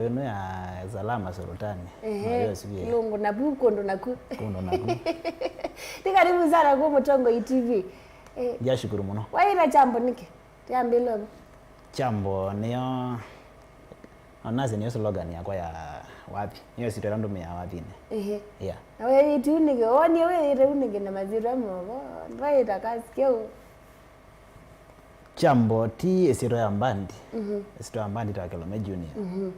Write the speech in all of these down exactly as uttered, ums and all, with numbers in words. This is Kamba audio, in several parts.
Ĩno ya Salama Sultani. Ehe, Mayosi vye. Kilungu naku, kundu naku. Kundu naku. Ni karibu sana kwa Mutongoi T V. Eh, Ngiashukuru muno. Waira chambo niki? Tiambilo. Chambo niyo, onasi niyo slogan yakwa ya wathi. Niyo sitwela ndumia wathinĩ. Ehe. Yeah. Na wewe tu niki, oni wewe tu niki na mazira mogo. Waira kasi keu. Chambo ti ĩsyĩtwa ya mbandi. Mhm. Ĩsyĩtwa ya mbandi ta Kilome Junior. Mhm.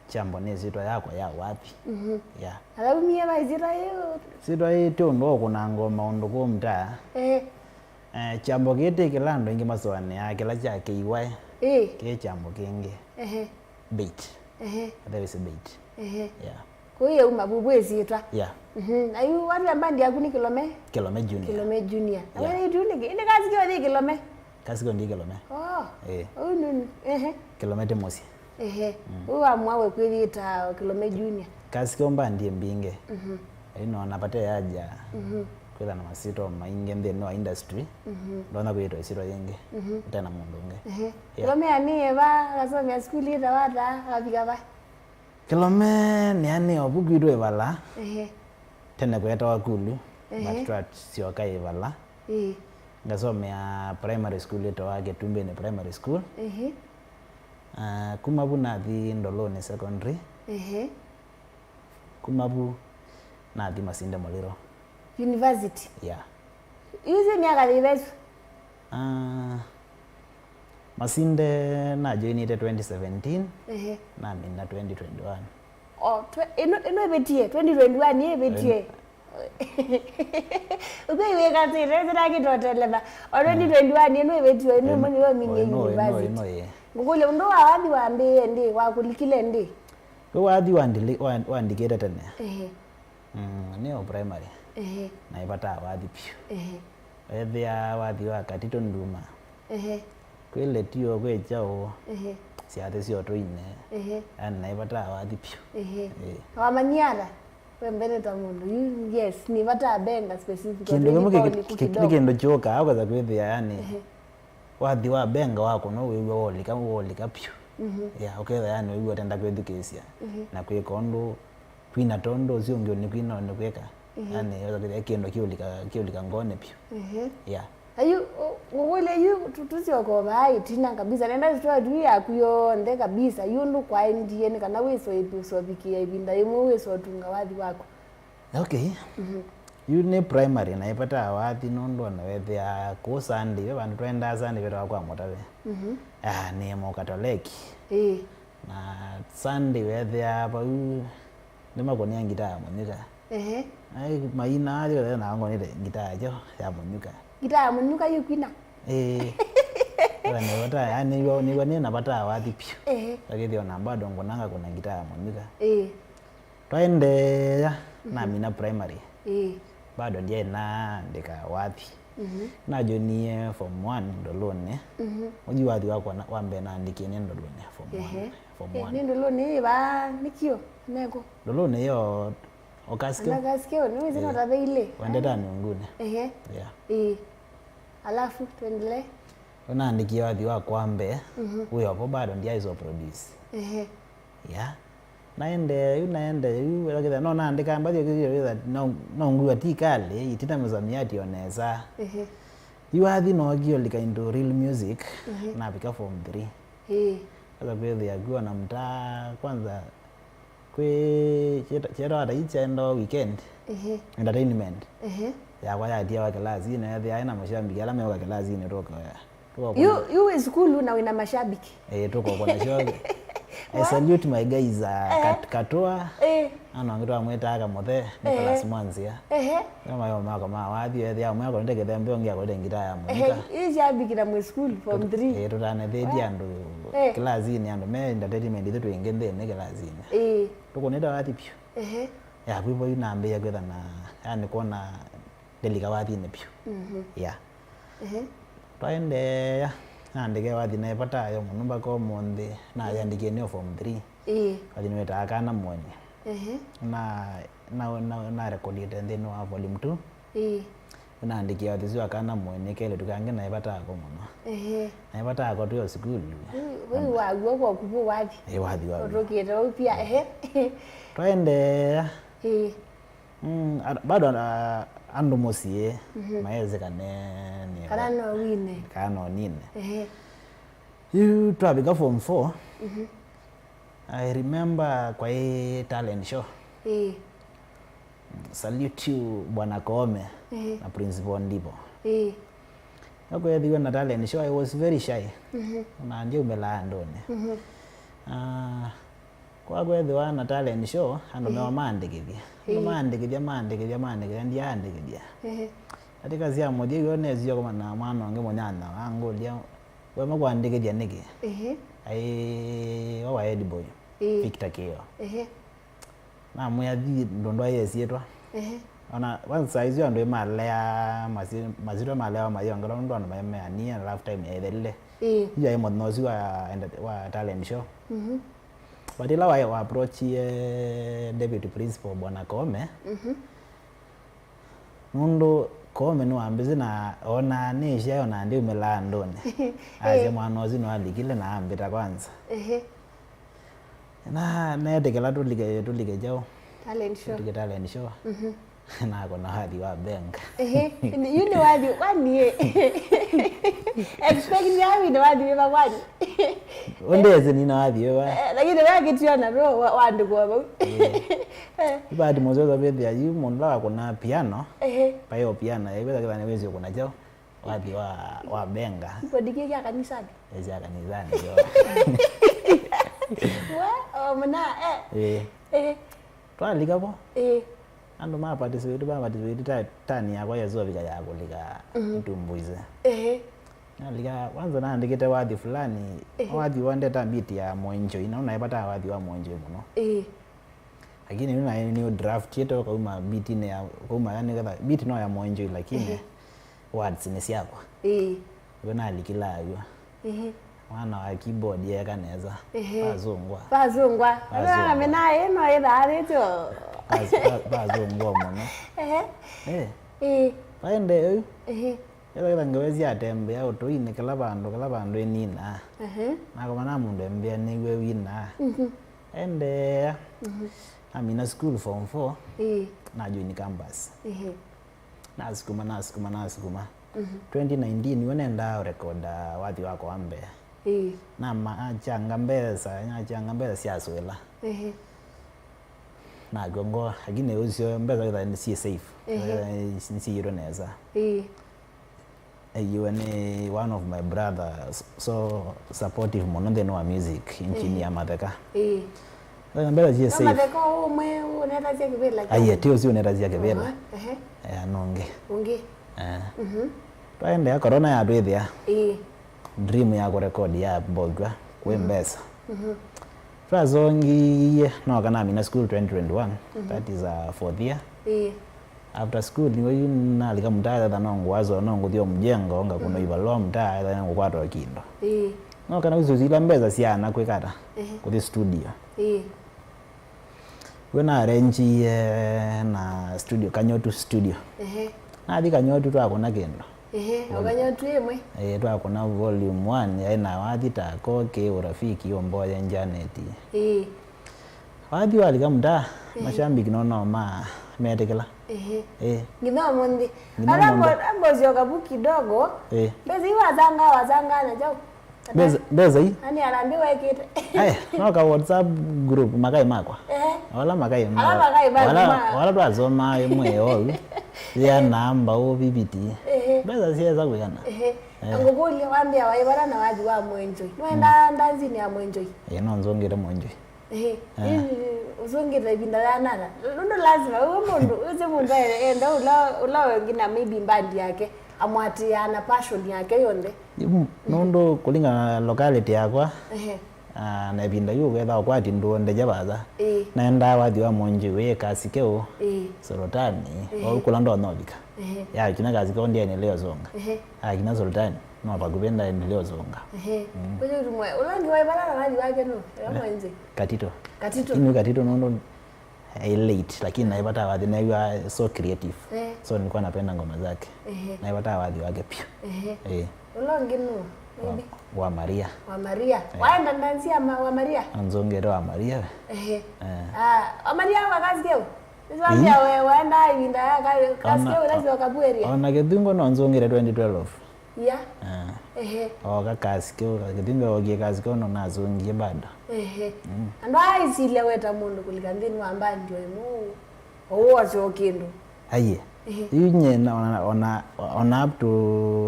Chambo nĩ ĩsyĩtwa yakwa ya wathi. Mhm. Yeah. Alaumie va ĩsyĩtwa yĩu. Ĩsyĩtwa yĩĩ ti ũndũ wa kũnanga maũndũ kũu mtaa. Eh. Eh, chambo kĩĩ ti kĩla andũ aingĩ masũanĩaa kĩla kya K Y. Eh. Kĩĩ chambo kĩngĩ. Ehe. Bait. Ehe. There is a bait. Ehe. Yeah. Kũu yauma vuvu ĩsyĩtwa. Yeah. Mhm. Na yu watu ya mbandi yaku ni Kilome? Kilome Junior. Kilome Junior. Na yeah. Wewe tu ni ni kazi kio ni Kilome. Kasi ko ndi Kilome. Oh. Eh. Oh no no. Ehe. Kilome ti mũsyĩ. Ehe. Mm. Wewe amua we kwĩyĩta Kilome Junior. Kasi ko mbandi mbinge. Mhm. Ĩno na pate yaja. Mhm. Kwĩtha na masito maingi nthĩnĩ wa industry. Mhm. Ndona kwĩtwa ĩsyĩtwa yĩngĩ. Mhm. Ũtena mũndũ ũngĩ. Ehe. Yeah. Kilome ani eva kasomea skuli ĩtawa ata, akafika va? Kilome nĩanĩe ovu kwitũ Ĩvala. Ehe. Tene kwetawa Kulu, ehe, but twasyoka Ĩvala. Ĩĩ. Ngasomea primary school ĩtawa Kĩtumbĩnĩ Primary School. Ehe. Ah, kuma vu nathi Ndolũnĩ Secondary. Ehe. Kuma vu nathi Masinde Muliro. University? Yeah. Yu syĩ myaka yĩva ĩsu? Ah, Masinde najoinĩte twenty seventeen, ehe, namina twenty twenty-one. Oh, twe- ĩno ĩno ĩvĩtie, twenty twenty-one ĩvĩtie. Ũkwĩw'ĩkatĩte sĩnakĩtoteleva. O twenty twenty-one ĩno ĩvĩtie, ĩno ĩmwe nĩyo minie university. Ĩno ĩ. Ngũkũlya ũndũ wa wathi wambĩĩe ndĩ, wakũlikile ndĩ? Wĩ wathi wandili- wa- wandikĩte tene. Ehe. Mm, nĩ o primary. Ehe. Na ĩvataa wathi piũ. Ehe. Ethĩa wathi wa katito nduma. Ehe. Kwĩ letio, kwĩ kyaũ. Ehe. Syathĩ syo tũine. Ehe. Yani na ĩvataa wathi piũ. Ehe. Eh. Wamanyia ata? We mbene ta mũndũ. You, yes, nĩ vataa benga specific. Kĩndũ kĩmwe kĩ- kĩ- kĩ- nĩ kĩndũ kyũkaa ũkatha kwĩthĩa yani. Ehe. Wathi wa benga wakũnwa wĩw'a wolika, wolika piũ. Mhm. Yeah, ũkethĩa yani wĩw'a ũtenda kwĩthukĩĩsya. Mhm. Na kwĩka ũndũ kwina tondũ ũsu ũngĩ nĩkwina nĩkwĩka. Mhm. Yani ũkethĩa kĩndũ kĩũlika, kĩũlika ngoonĩ piũ. Mhm. Yeah. Ayu, ngũkũlya yu tu- tusyoka vaa ĩtina kabisa. Nenda story tu yaku yonthe kabisa. Yu ũndũ kwaendie nĩ kana wĩswe ĩpi ũsovikĩa ĩvinda yĩmwe wĩswe ũtunga wathi waku. Okay. Mhm. Yu nĩ primary na ĩvataa wathi nũndũ ona wethĩa kũu Sunday, ve vandũ twaendaa Sunday vetawa kwa Mũtave. Mhm. Ah, nĩ Mũkatoleki. Ĩĩ. Na Sunday wethĩa vau nĩmakũnĩa ngitaa ya mũnyuka. Ehe. Ai, maina ayo na ngonete ngitaa yo ya mũnyuka. Ngitaa ya mũnyuka yu kwina? Ĩĩ. Ĩla nĩ vata, yani, nĩw'a nĩ na vata wathi piũ. Ehe. Lakini ona bado ngũnanga kũna ngitaa ya mũnyuka. Ĩĩ. Twaendeea, mhm, namina primary. Ĩĩ. Bado ndyaĩ naandĩka wathi. Mhm. Najoinie form one Ndolũnĩ. Mhm. Ũthi wathi wakwa na- wa mbee naandĩkie nĩ Ndolũnĩ form one. Ehe. Form Eh, one. Nĩ Ndolũnĩ ĩĩ vaa nĩkyo? Neko. Ndolũnĩ yo Okaskio. Ana Kaskio, nĩ wĩsĩ nataveile. Wendeta nungunĩ. Ehe. Yeah. Ĩĩ. Alafu tuendelee. Naandĩkie wathi wakwa mbee. Mhm. Wĩ opo bado ndyaĩswa produce. Ehe. Yeah. Naendee yu, naendee yu, wĩthakĩthĩa no naandĩka mbathi ũkĩthĩa wĩtha no no ngua ti kali, itina mĩsamiati o nesa. Ehe. Yu wathi nookie ũlika into real music, ehe, navika form three. Ĩĩ. Sasa kwĩthĩa kuona mtaa kwanza kwĩ kyeta- kyetawa ta ii kyaendawa weekend. Ehe. Entertainment. Ehe. Yakwa yatiawa kĩlasinĩ, ethĩa aĩ na mashabiki ala meũka kĩlasinĩ tũkoya. Yu, yu wĩ sukulu na wĩna mashabiki. Eh, tũkokwa nasyo. I salute my guys, uh, Kat- Katua. Eh. Ana wangĩ twamwĩtaa Kamũthe, Nicholas Mwanzia. Ehe. Ndio mayo mako ma wathi, ethi amwe akolete kĩthembe, ũngĩ akolete ngitaa ya mũnyuka. Ehe, ii shabiki na mwĩ sukulu form three. Eh, tũtanethĩtie andũ kĩlasinĩ, andũ me entertainment ithu twĩ ingĩ nthĩnĩ kĩlasinĩ. Eh. Tũkũnĩte wathi piũ. Ehe. Ya kwĩvo yu nambĩĩa kwĩtha na, yani kwona ndelika wathinĩ piũ. Mhm. Yeah. Ehe. Twaendeea, naandĩke wathi naĩ vata yo mũno mpaka ũmũnthĩ, nayandĩkie nĩo form three. Ĩĩ. Wathi nĩwĩtaa Kana Mũonye. Ehe. Na, na, na, narekodiĩte nthĩnĩ wa volume two. Ĩĩ. Naandĩkĩa wathi ũsu wa kana mũĩ nĩ kelĩtu kangĩ naĩ vata wako mũno. Ehe. Naĩ vata wako twĩ o sukulu. Wĩ, wĩ wa w'o kwa kuvu wathi. Ĩ, wathi wa w'o. Ũtũkĩte vau pia, ehe. Twaendeea. Ĩ. Mm, a-, bado a-, andũ mũsyĩ, mhm, maesĩ kana nĩ kana no wine. Kana no nine. Ehe. Yu twavika form four, mhm, I remember kwaĩ talent show. Ĩĩ. Salute you, Bwana Koome, ĩĩ, na Principal Ndipo. Ĩĩ. Nakwethiwe na talent show, I was very shy. Mhm. Na ndyaumĩlaa andũnĩ. Mhm. Ah, kwa kwethĩwa na talent show, andũ, ĩĩ, meo maandĩkĩthya. Andũ, ĩĩ, maandĩkĩthya, maandĩkĩthya, maandĩkĩthya, ndyaandĩkĩthya. Ĩĩ. Katika sya mũthya yo nesie kũmana mwana ũngĩ mũnyanya wangũlya, "We makwandĩkĩthya nĩkĩ?" Ĩĩ. Aĩ, wa wa head boy, ĩĩ, Victor Kĩo. Ĩĩ. Namwĩa thi ndũndũ aĩ ĩsyĩtwa. Ĩĩ. Ona kwanza saa isu andũ ĩmalea masi-, masitwa malea mayongela nũndũ andũ maĩ meanie na rough time yaithelile. Ĩĩ. Yu aĩ mũthenya ũsu wa enda-, wa talent show. Mhm. But ĩla wa, wa approachie deputy principal Bwana Koome, mhm, nũndũ Koome nĩwambĩsĩ na ona nĩsyaĩ ona ndĩumĩlaa andũnĩ. Asya, ĩĩ, mwana ũsu nĩwalikile na ambĩta kwanza. Ĩĩ. Na neetĩkĩla tũlike, tũlike kyaũ? Talent show. Tũlike talent show. Mhm. Nakona wathi wa benga. Ehe, yu nĩ wathi, kwani ĩ? Expect ya yu nĩ wathi wĩva kwani? Ũndĩsĩ nina wathi wĩva. Eh, lakini we kĩtiona no wa-, wandĩkwa vau. Eh. Eh. Ibati mũsyosa vĩthĩa yu mũndũ la wakũna piano. Ehe. Payo piano, ĩvĩtha kĩthani wĩsĩ ũkũna kyaũ. Wathi wa, wa benga. Kũandĩkĩthya kanisani? Ĩsya kanisani, yo. Wa, o, mũna, eh. Eh. Eh. Twalika vo. Eh. Andũ ma participate, ma participate ta, tani yakwa ya Zovika ya kũlika, mhm, tumbuize. Eh. Nalika, kwanza naandĩkĩte wathi fulani, eh, wathi wa ndeta beat ya Moenjoy, na ũnaepata wathi wa Moenjoy mũno. Eh. Lakini yu naĩ nĩ draft yetu kauma beat-inĩ ya, kauma yani, nĩgetha beat no ya Moenjoy, lakini, ehe, words nĩ syakwa. Ĩĩ. Yo nalikila aywa. Ehe. Mwana wa keyboard yeka nesa. Ehe. Pazungwa. Pazungwa. Pazungwa. Mena ĩ no ĩthaarĩtyo. Paz-, pa-, pazungwa mũno. Ehe. Eh. Ĩĩ. Paende yu. Ehe. Ĩla ĩla ngewa syatembea ũtũinĩ, kĩla vandũ, kĩla vandũ ĩnina. Ehe. Nakomana mũndũ embĩa nĩw'e wina. Mhm. Endeea. Mhm. Namina school form four, ĩĩ, na join campus. Ehe. Nasukuma, nasukuma, nasukuma. Mhm. Twenty nineteen nĩw'o nendaa ũrekoda wathi wakwa wa mbee. Ĩĩ. Namachanga mbesa, nachanga mbesa sya swĩla. Ehe. Nakw'a ngoo, lakini ũsio mbesa wĩtha nĩ syĩ safe. Ehe. Eh, nĩsyĩĩtwe nesa. Ĩĩ. Aiwe nĩ one of my brothers, so supportive mũno nthĩnĩ wa music, Engineer, ehe, Matheka. Ĩĩ. Mbesa syĩ safe. Matheka ũmwe ũnetasya kĩvĩla? Aiye, ti ũsu ũnetasya kĩvĩla. Aha, ehe. Eh, nũngĩ. Ũngĩ. Eh. Mhm. Twaendea, corona yatwĩthĩa. Ĩĩ. Dream ya kũrekodi ya mbogw'a kwĩ, mhm, mbesa. Mhm. Twasongie, noka namina school twenty twenty-one, mhm, that is a fourth year. Ĩĩ. After school, nĩw'o yu nalika mtaa, etha no ngũaso, no ngũthi o mjengo, ngakũna, mhm, ivalwa mtaa, etha ngũkwata o kĩndũ. Ĩĩ. Noka na ucio zila mbesa syana kwĩka ata? Ehe. Kũthi studio. Ĩĩ. We narenjie na studio, Kanyotu Studio. Ehe. Nathi Kanyotu twakũna kĩndũ. Ehe, o Kanyotu ĩmwe? Eh, twakũna volume one, yaĩ na wathi ta Koke, Urafiki, Omboya, Janet. Ĩĩ. Wathi walika mtaa, ehe, mashabiki no, no ma, metĩkĩla. Ehe. Eh. Nginya ũmũnthĩ. Nginya ũmũnthĩ. Ala mbo-, ambosyoka vu kidogo, eh, mbesa ii wasanga, wasanga na kyaũ? Mbesa, mbesa ii? Ani arambi wekĩte. Aya, no ka WhatsApp group makai makwa. Ehe. Wala makai ma-, wala makai ma-, wala, wala twasoma ĩmwe oyu. Ya namba o viviti. Ehe. Mbesa siesa kwĩana. Ehe. Eh. Ngũkũlya, wambĩa waĩ vala na wathi wa Mwenjoi. Nĩwendaa, mm, ndanzini ya Mwenjoi? Ĩĩ, no nzũngĩte Mwenjoi. Ehe. Eh. Ĩĩ, ũsũngĩte ĩvinda ya nata? Nũndũ lazima, ũyũ mũndũ, ũyũ mũndũ e-, enda ũla, ũla ũngĩ na maybe band yake, amwatĩaa na passion yake yonthe. Yu, mhm, nũndũ kũlingana na locality yakwa, ehe, ah, na ĩvinda yu ũketha ũkwati ndũondeja vatha. Ĩĩ. Naendaa wathi wa Mwenjoi wĩ kasi keũ, ĩĩ, Sorotani, ĩĩ, wau kũla ndonyovika. Ehe. Ya kinya kasi keũ ndiendelee ũsũnga. Ehe. Akina Sultani, no vakuvĩ ndaendelee ũsũnga. Ehe. Mm. Kũyũ tumwe, ũla ũngĩ waĩ vala na wathi wake nũ? Ĩla, eh, mwenzi? Katito. Katito. Lakini Katito nũndũ I late, lakini naipata wathi, naiwa so creative. Eh. So nilikuwa napenda ngoma zake. Ehe. Naipata wathi wake pia. Ehe. Eh. Ũla ũngĩ nũ? Wa, maybe? Wa Maria. Wa Maria. Eh. Waenda ndanzi ya ma-, wa Maria? Anzongere wa Maria. Ehe. Eh. Ah, wa Maria wa Kasikeu? Nĩtwambia we, waenda ivinda ya ka-, Kasikeu, ona, lazima wakabueria. Ona Kĩthungo no nzongere twenty twelve. Ya. Ah. Ehe. Oka Kasikeu, Kĩthungo okie Kasikeu no nazongie bado. Ehe. Mm. Andũ aa aisilia weta mũndũ kũlika nthĩnĩ wa mbandi o ĩmwe ũũ. Ũũ wasyo kĩndũ. Aiye. Ehe. Yu nye na, ona, ona, ona up to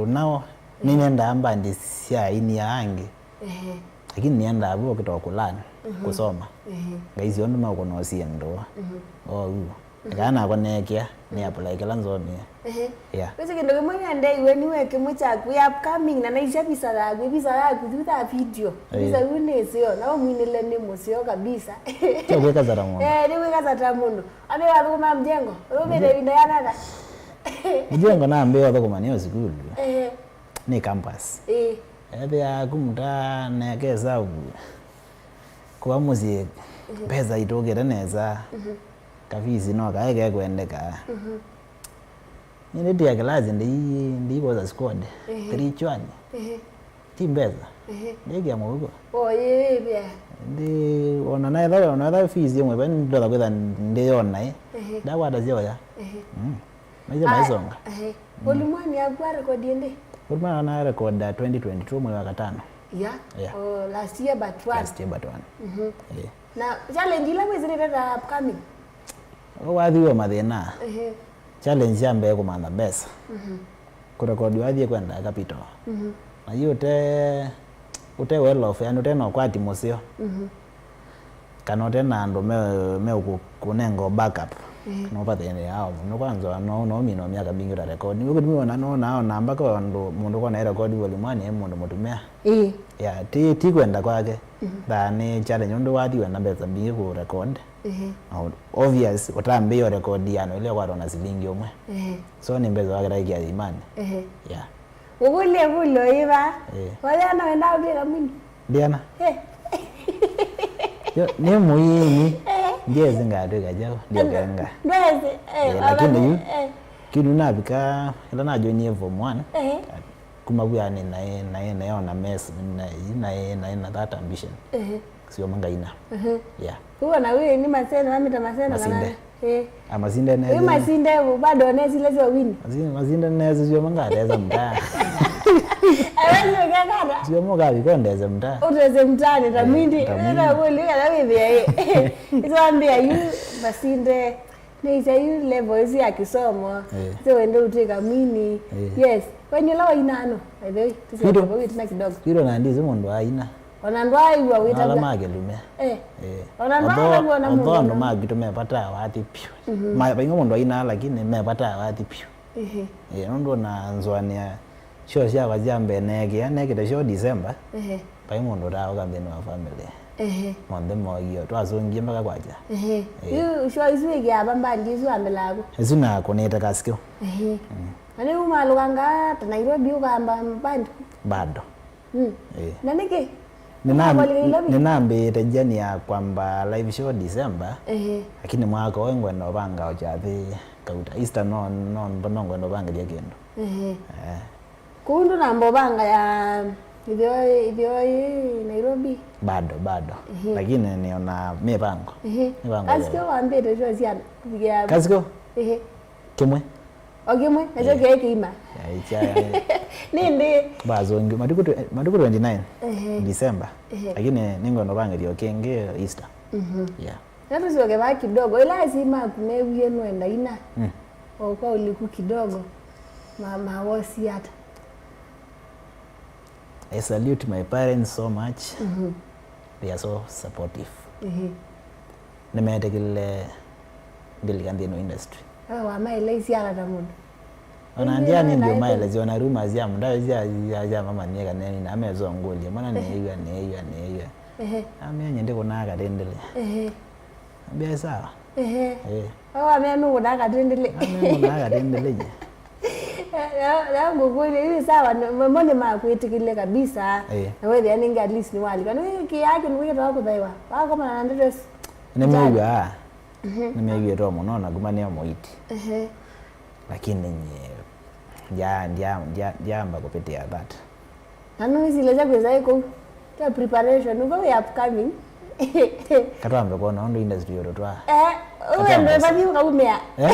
now, ehe, nĩnendaa mbandi sya aini aa angĩ. Ehe. Lakini nĩendaa vu okĩta kũlan, mhm, kũsoma. Ehe. Ngaisye ũndũ meũkũnosie ndũa. Mhm. Oou. Mhm. Kana nakwa neekĩa, nĩ apply kĩla nzomie. Ehe. Yeah. Wĩsĩ kĩndũ kĩmwe nĩendeiwe nĩwe kĩmwe kyaku ya upcoming na naisya visa yaku, visa yaku, thutha video. Eh. Visa yu nĩ ĩseo, na ũmwinĩle nĩ mũseo kabisa. Tyo kwĩka zata mũno. Eh, nĩ kwĩka zata mũno. Ambe wathũkũma mjengo. Ũrũmĩte ivinda ya nana. Mjengo nambĩĩa ũthũkũma nĩ o sukulu. Ehe. Nĩ campus. Ĩĩ. Ethĩa kumuta neke hesabu. Kwa mũsyĩ, mhm, mbesa itũkĩte nesa. Mhm. Kavisi no kaĩ kekwendeka. Mhm. Nĩndĩtia kĩlasi ndĩ-, ndĩivosa squad. Ehe. Three chwani. Ehe. Ti mbesa. Ehe. Ndĩkĩa mũhuko. Oh, ĩĩ, ĩĩ, pia. Ndi, ona naetha, ona etha fees ĩmwe, ve ndosa kwĩtha ndĩyona, ĩ. Ehe. Ndakwata syoya. Ehe. Mm. Maisha maisonga. Ehe. Mm. Olimwani yaku arekodi ĩndĩ? Olimwani na record twenty twenty-two mwezi wa katano. Yeah? Yeah. Oh, last year but one. Last year but one. Mhm. Yeah. Na challenge ila wĩsĩlĩte ta upcoming? Wathiwe mathĩna. Ehe. Challenge ya mbee kũmantha mbesa. Mhm. Kũrekodi wathiĩ kwenda capital. Mhm. Na yu ũte, ũte well off, yani ũte na ũkwati mũseo. Mhm. Kana ũte na andũ me, me kũ-, kũnenga backup. Mhm. Kana ũpathĩnĩa ao mũno kwanza no, no mina myaka mingĩ ũtarekodi. Nĩw'o kĩtumi wona, no, naona mpaka andũ mũndũ kona record volume one e mũndũ mũtumĩa. Ĩĩ. Ya, ti, ti kwenda kwake. Mhm. Thaa nĩ challenge, ũndũ wathi wenda mbesa mbingĩ kũ record. Ehe. Na obvious, ũtambĩĩe record ya no ile kwatwa na silingi ũmwe. Ehe. So nĩ mbesa wake taikia imani. Ehe. Yeah. Ngũkũlye ĩvũlyo yĩva? Eh. Waya no wenda ũtwĩka mwini? Ndiana. Eh. Yo, nĩ mũini. Eh. Ndiezi ngatwĩka kyaũ, ndiokenga. Ndwezi, eh, eh, lakini yu, eh, kĩndũ navika, ĩla najoinie form one, eh, kuma vua nĩ naĩ, naĩ, naĩ ona mess, naĩ, naĩ, naĩ na that ambition. Eh. Sio mangaina. Eh. Yeah. Kuwa na wewe ni masene, mamita masene. Masinde. Eh. Ah, Masinde nĩ. Wewe Masinde, bado unaweza ile sio wini. Masinde, Masinde nĩ sio manga teza mta. Awezi ukakata. Sio manga biko ndeze mta. Uteze mtani, eh, tamindi. Tamindi. Na wewe leo na wewe eh. Itwambia yu Masinde. Nĩ ĩsa yu level ĩsu ya kĩsomo. Eh. Sio wende utwĩka mwini. Eh. Yes. Wenye lawa inano. By the way, tusikie kidogo. Kidogo na ndizi mundu aina. Ona ndwaĩw'a wĩtavya. Ala ma kĩlume. Eh. Eh. Ona ndwaĩw'a na mũndũ. Although andũ ma kwitũ mepataa wathi piũ. Mhm. Ma, vaingĩ mũndũ ainaa lakini mepataa wathi piũ. Ehe. Eh, nũndũ ona nzũanĩa show syakwa sya mbee neekĩa, neekĩte show December. Ehe. Vai mũndũ ũtaaũka nthĩnĩ wa family. Ehe. Monthe moio, twasũngie mpaka kwakya. Ehe. Eh. Yu show isu wĩkĩaa va mbandi isu wambĩlaa kũ? Isu nakũnĩte Kasikĩu. Ehe. Mm. Na nĩu malũkanga ta Nairobi ũkamba mbandi? Bado. Mm. Eh. Na nĩkĩ? Nĩna-, nĩnambĩĩte journey ya kwamba live show December, ehe, lakini mwaka ũyũ ngwenda ũvanga ũkyathi kauta. Easter no, no, no ngwenda ũvangĩlya kĩndũ. Ehe. Eh. Kũu ndũnamba ũvanga ya ĩtheo, ĩtheo yĩ Nairobi? Bado, bado. Ehe. Lakini nĩona mĩvango. Ehe. Mĩvango. Kasikĩu wambĩte show sya, ya Kasikĩu? Ehe. Kĩmwe. O kĩmwe, nakyo, eh, kĩĩ kĩima. Yaĩ kya, yaĩ. Nĩndĩ. Basi, ongi, matukũ twe-, matukũ twenty-nine, ehe, December. Ehe. Lakini nĩngwenda ũvangĩlya o kĩngĩ Easter. Mhm. Yeah. Na tũsyoke vaa kidogo. Ĩla asyai maku mewie nũenda ina, mm, o kwa ũliku kidogo, ma-, mawosi ata? I salute my parents so much. Mhm. They are so supportive. Mhm. Nĩmetĩkĩlile mbilika nthĩnĩ wa industry. Wewe wamaeleisye ata ta mũndũ? Ona ndia nĩ ndio maelesya ona rumors ya mũndũ sya, sya, sya mama nĩ kana nĩ na mezo ngũlye. Mwana nĩ yua, nĩ yua, nĩ yua. Ehe. Amenya ndi kuna katendele. Ehe. Ambia sawa. Ehe. Eh. Wewe wamea nũkũnaa katendele. Amenya kuna katendele nye. Na, na ngũkũlye, yu sawa, nĩ, mo nĩ makwĩtĩkĩlile kabisa. Eh. Na wethĩa nĩngĩ at least nĩwalika. Nĩ kĩya kĩndũ gĩtawa kũthaiwa. Wakomana na ndeto isu. Nĩ mĩw'a. Mhm. Nĩmeewie too mũno na kuma nĩo mũiti. Ehe. Lakini nyie ndya- ndya- ndya- ndyaamba kũpĩtĩa that. Na nũĩsilĩlya kwĩsa ĩ kũu? Kya preparation, ũko wĩ upcoming. Katwambe kwona ũndũ industry yũtũtwaa. Eh, ũwe ndo vathi ũkaumĩa. Eh?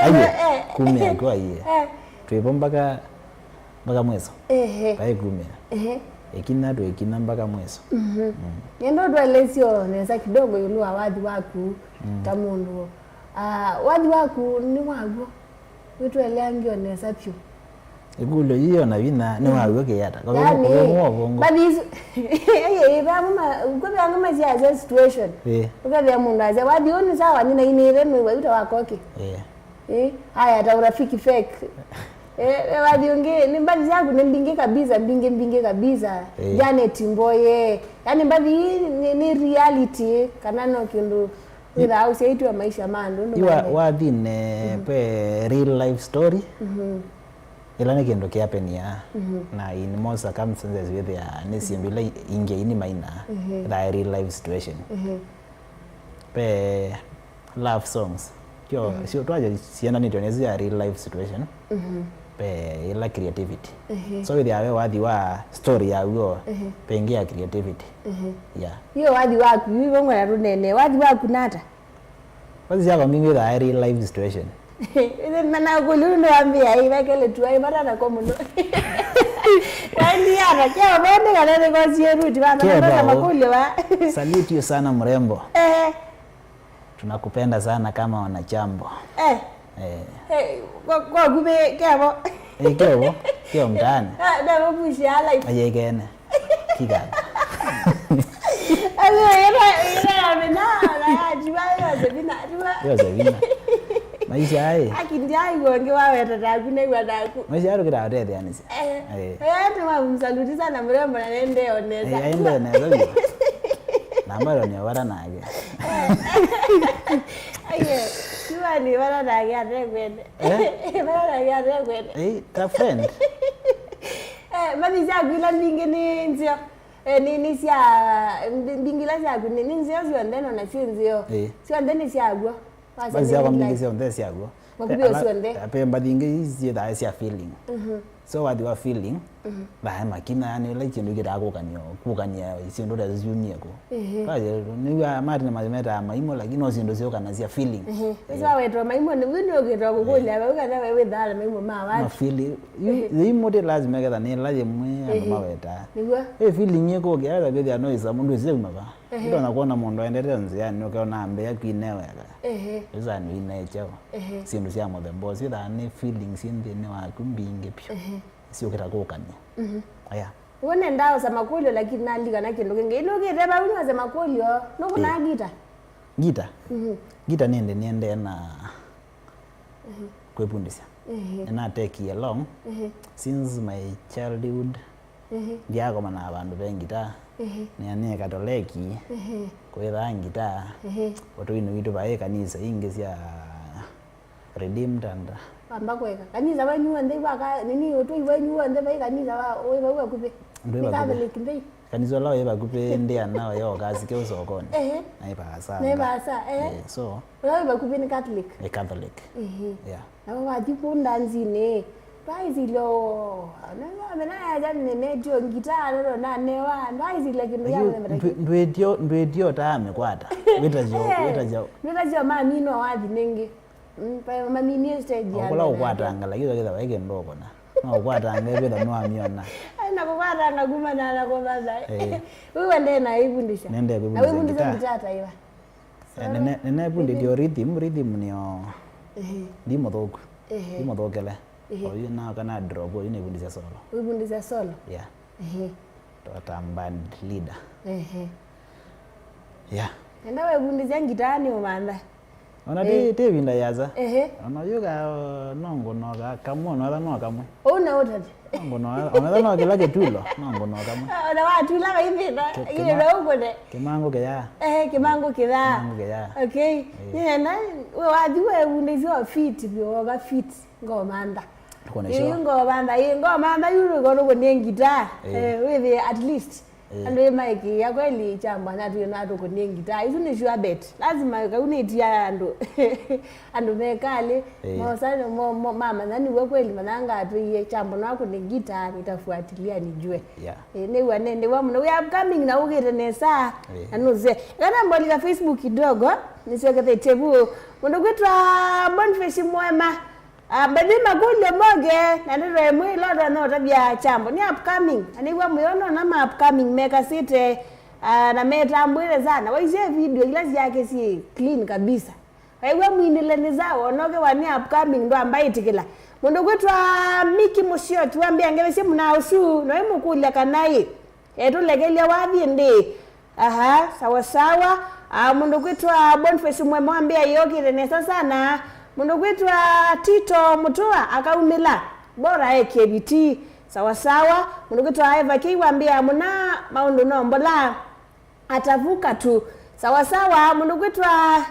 Aiye, eh, kumĩa kwa aiye. Eh. Twĩvo mpaka, mpaka mwiso. Ehe. Vai kumĩa. Ehe. Ĩkinya twĩkinya mpaka mwiso. Mhm. Mm. Nĩenda ũtũelesyo nesa kidogo ĩũlũ wa wathi waku, mm, ta mũndũ. Ah, wathi waku nĩ waw'o? Wĩtũeleangĩe o nesa vyũ. Ĩkũlyo yĩĩ o na vinya nĩ waw'o kĩata. Kwa yani, kwa ũvongo. Mbathi isu, ĩĩ, ĩĩ, vamwe ma-, kwĩ vamwe masyaasya situation. Ĩĩ. Ũkethĩa mũndũ asya, "Wathi ũũ nĩ sawa, nĩnainĩĩte mwĩw'a yu ta wa koki." Ĩĩ. Ĩĩ, aya, ta ũrafiki fake. Eh, eh, wathi ũngĩ, nĩ mbathi syaku nĩ mbingĩ kabisa, mbingĩ, mbingĩ kabisa. Ĩĩ. Janet Mboye. Yani mbathi ii nĩ, nĩ reality, kana no kĩndũ wĩthaa ũsyaĩtw'e maisha ma andũ, ndũ. Yu wa- maende. Wathinĩ, mhm, ve real life story. Mhm. Ĩla nĩ kĩndũ kĩapenia. Mhm. Na in most circumstances wĩthĩa nĩ syĩndũ ila i- ingĩ ini maina. Mhm. Ĩthaa real life situation. Mhm. Ve love songs. Kyo, mhm, sio twaja siendanĩtwe nĩsĩ ya real life situation. Mhm. Ve ĩla creativity. Mhm. So wĩthĩa ve wathi wa story ya w'o, mhm, ve ĩngĩ ya creativity. Mhm. Yeah. Hiyo wathi waku, yu ivongwa na tũnene. Wathi waku nata? Wathi syakwa mbingĩ ĩthaa real life situation. Ĩthe mana kũlũ nĩ wambia ivekele tu ai bata na kwa mũno. Wathi yana kya bende kana nĩ kwa sieru ti bana. Kya bata bau. Makũlyo wa. Salute you sana mrembo. Eh. Tunakupenda sana kama wanachambo. Eh. Eh. Eh, kwa, kwa kube kebo. Eh, kebo. Kyo mtaani. Ah, na mbushi ala. Aye kene. Kikaka. Ayo, ira, ira, mina, na, jiwa, yo, zebina, jiwa. Yo, zebina. Maisha aye. Akindi ayo, nge wa weta taku, ne wa taku. Maisha ayo kira hote ya nisi. Eh. Eh. Eh, ati wa msaluti sana mrembo na nende onesa. Eh, aende onesa. Na mbaro ni wara nake. Aye, jiwa ni wara nake atekwende. Eh? Wara nake atekwende. Eh, ta friend. Eh, mbathi syaku ila mbingĩ nĩ nzeo. Eh, nĩ, nĩ sya, mbi- mbingĩ ila syaku nĩ, nĩ nzeo syonthe, no na syĩ nzeo. Eh. Syonthe nĩ syaw'o. Mbathi syakwa mbingĩ syonthe syaw'o. Makuvĩ ala- syonthe. Pe mbathi ingĩ syĩthaa sya feeling. Mhm. So wathi wa feeling, mhm, thae makina, yani ĩla kĩndũ kĩtaa kũkania, kũkania syĩndũ ta syumie kũ. Ehe. Kwa hiyo, nĩw'a mati na mametaa maimũ, lakini no syĩndũ syũkanasya feeling. Ehe. Ĩsu wawetwa maimũ, nĩ wĩ nĩ ũkĩtwa kũkũlya, eh, vau kana we wĩthaa na maimũ ma wathi. Ma feeling, yu- ehe, yĩimũ ti lazima ketha nĩ ĩla yĩmwe andũ, ehe, mawetaa. Nĩw'o. Ĩ feeling ĩkũkĩa, wetha kwĩthĩa no ĩsa mũndũ ĩsyauma va. Ehe. Ndona kuona mũndũ aendete nzĩanĩ, ũkeona ambĩa kwine wega. Ehe. Ĩsa nĩ ine kyao. Ehe. Syĩndũ sya mũthemba ũsu, ĩthaa nĩ feeling syĩ nthĩnĩ waku mbingĩ vyũ. Ehe. Syũkĩta kũkania. Mhm. Aya. Ũu nĩ ndaosa makũlyo, lakini nalikana kĩndũ kĩngĩ. Ĩndĩ ũkĩte vau nĩwase makũlyo, nũkũnaa, eh, ngita? Ngita? Mhm. Ngita nĩndĩ nĩendee na, mhm, kwĩvundĩsya. Ehe. Nĩna take along, ehe, since my childhood. Ehe. Ndyakomana vandũ ve ngita. Ehe. Nĩa nĩ Katoleki. Ehe. Kwĩthaa ngita. Ehe. Ũtũinĩ witũ vaĩ kanisa ingĩ sya Redeemed and Wamba kweka. Kanisa wenyu w'onthe vaka, nini, ũtũi wenyu w'onthe vai kanisa wa, wĩ vau vakuvĩ? Ndwĩ vakuvĩ. Nĩ Catholic nthei? Kanisa ũla wĩ vakuvĩ ndĩ ana yo kasi kĩu sokoni. Ehe. Naĩ vaasa. Naĩ vaasa, eh. Eh, so. Ũla wĩ vakuvĩ nĩ Catholic? Nĩ Catholic. Ehe. Yeah. Na wathi kũu ndanzinĩ, ndwaisilyo, nĩwamena yaja nĩnetio ngita, nono nanewa, ndwaisilya kĩndũ ya mũthemba ta kĩu. Ndwĩtio, ndwĩtio ta amĩkwata. Wĩtasyo, eh, wĩtasyo. Ndwĩtasyo mami no wathi nĩngĩ. Mm, pa- maminie stage ya kũla mbere ũkwatanga, lakini ũkĩtha vai kĩndũ ũkona. No ũkwatanga ĩkwĩtha nĩwamĩona. Ai, na kũkwatanga kuma na na kũvatha. Eh. Wĩwe ndee na ĩvundĩsya. Nende kwĩvundĩsya ngita. Na wĩvundĩsya ngita ta iva? Eh, nene- nene vundĩtyo rhythm, rhythm nĩyo. Ehe. Ndi mũthũku. Ehe. Ndi mũthũkĩle. Ehe. Oyu na kana drop, oyu nĩvundĩsya solo. Wĩvundĩsya solo? Yeah. Ehe. Tota band leader. Ehe. Yeah. Enda wĩvundĩsya ngita nĩ ũmantha. Ona ti- eh, ti ĩvinda yasa. Ehe. Ona yuka no ngũnoka kamwe, ona etha no kamwe. Ũu na ũtati. No ngũnoka, ona etha no kĩla kĩtulo, no ngũnoka kamwe. Ah, ona watula vaithĩna, kĩ- ile kĩma- na ũkũne. Kĩmangũ kĩyaa. Ehe, kĩmangũ kĩyaa. Kĩmangũ kĩyaa. Okay. Eh. Nĩenda, we wathi wĩvundĩsya o fit, vyoka fit, ngomantha. Ndũkone ĩĩ, sure. Ngomantha, ĩĩ, ngomantha, yu nĩko nũkũnie ngita. Eh. Eh, wĩthĩe at least. Andũ ĩ maĩkĩĩa kweli Kyambo anatwĩe no atũkũnĩe ngitaa. Isu nĩ sure bet. Lazima kau nĩtia andũ. Andũ mekalĩ. Eh. Mosa mo- mo- mamanya nĩw'o kweli manyanga atwĩie Kyambo no akũne ngitaa, nitafuatilia nijue. Yeah. Eh, nĩw'a nĩ nĩw'a mũno. We are upcoming na ũkĩte nesa. Eh. Na nũze. Kana mbolika Facebook kidogo. Nĩsyokethetye vu. Mũndũ kwĩtwa Boniface Mwema. Ah, mbathi makũlyo moke, na ndeto ĩmwe ĩla ũtonya ũtavya Kyambo nĩ upcoming. Na nĩw'a mũyono na ma upcoming mekasĩte, ah, na metambwĩte sana. Waisye video ila syake syĩ clean kabisa. Waĩw'a mwinĩle nĩ sawa, onoke wa nĩ upcoming ndwamba ĩtĩkĩla. Mũndũ kwĩtwa Miki Mũsyoki wambĩa ngelesye mũna ũsu, no ĩmũkũlya kana ĩ. Etũlekelya wathi ĩndĩ. Aha, sawa sawa. Ah, mũndũ kwĩtwa Boniface Mwema wambĩa yokĩte nesa sana. Mũndũ kwĩtwa Tito Mũtũa akaumĩla. Bora ekie vitii. Sawa sawa. Mũndũ kwĩtwa Eva K wambĩa mũna maũndũ no mbola. Atavuka tu. Sawa sawa. Mũndũ kwĩtwa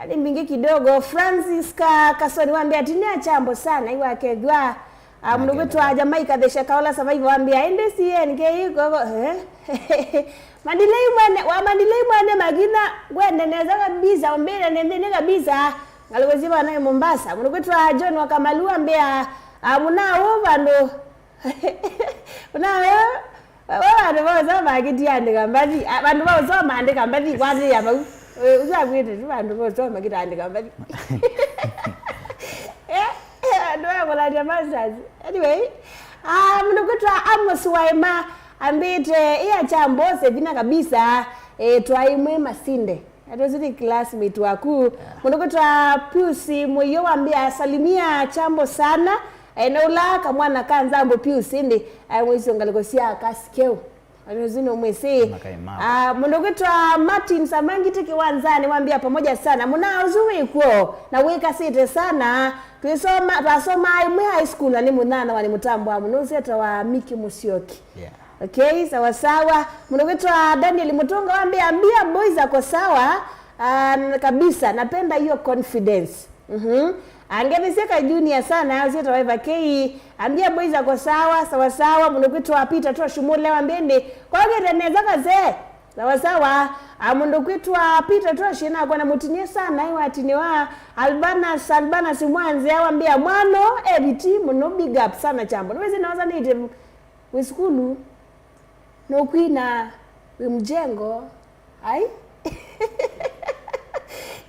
Ani mbingĩ kidogo, Francis Ka- Kasoni wambĩa ati nĩ Kyambo sana, iwakethwa. Ah, mũndũ kwĩtwa Jamaica the Shakaola Survivor wambĩa ĩndĩ C N K iko, eh? Mandilei mwene, wa Mandilei mwene magina, wene neza kabisa, umbĩle nĩ nthĩnĩ kabisa. Ngalĩko syĩ vana ĩ Mombasa. Mũndũ kwĩtwa John wa Kamalu wambĩa, ah, mũna ũ vandũ. Mũna ũ, we vandũ vaũsoma kĩtiandĩka mbathi. Ah, vandũ vaũsoma andĩka mbathi, kwatĩĩa vau. Eh, ũsu akwĩte tu vandũ vaũsoma kĩtaandĩka mbathi. Eh, eh, andũ vakũlany'a masters. Anyway, ah, mũndũ kwĩtwa Amos Waima ambĩte, ĩya Kyambo, sevina kabisa, eh, twaimwe masinde. Ati ũsu nĩ classmate waku. Yeah. Mũndũ kwĩtwa Pius Mũio wambĩa salimia Kyambo sana. Eh, na ũla kamwana ka Nzambo Pius ĩndĩ, eh, mwĩsĩ ngalĩko sya Kasikeu. Ati ũsu nĩ mwĩsĩ. Makai mako. Ah, mũndũ kwĩtwa Martin Samangiti kĩwanzani wambĩa pamoja sana. Mũna ũsu wĩkw'o na wĩkasĩte sana. Twĩsoma, twasomaa ĩmwe high school na nĩ mũnana wa nĩ mũtambo wa mũno ũsetawa Miki Mũsyoki. Yeah. Okay, sawa sawa. Mũndũ kwĩtwa Daniel Mũtũnga wambĩa, ambia boys ako sawa, ah, kabisa, napenda hiyo confidence. Mhm. Angethesie ka junior sana, asyetawa Eva K. Ambia boys ako sawa, sawa sawa. Mũndũ kwĩtwa Peter Tosh Mule wambĩa ĩndĩ, kwakĩte nesa kase. Sawa sawa. Ah, mũndũ kwĩtwa Peter Tosh nakwa na mũtinie sana, iwatini wa Albanas, Albanas Mwanze wambĩa, mwano, eviti mũno, big up sana Kyambo. Nĩwĩsĩ naosanĩte Wĩ sukulu? Nũkwina? Wĩ mjengo? Ai?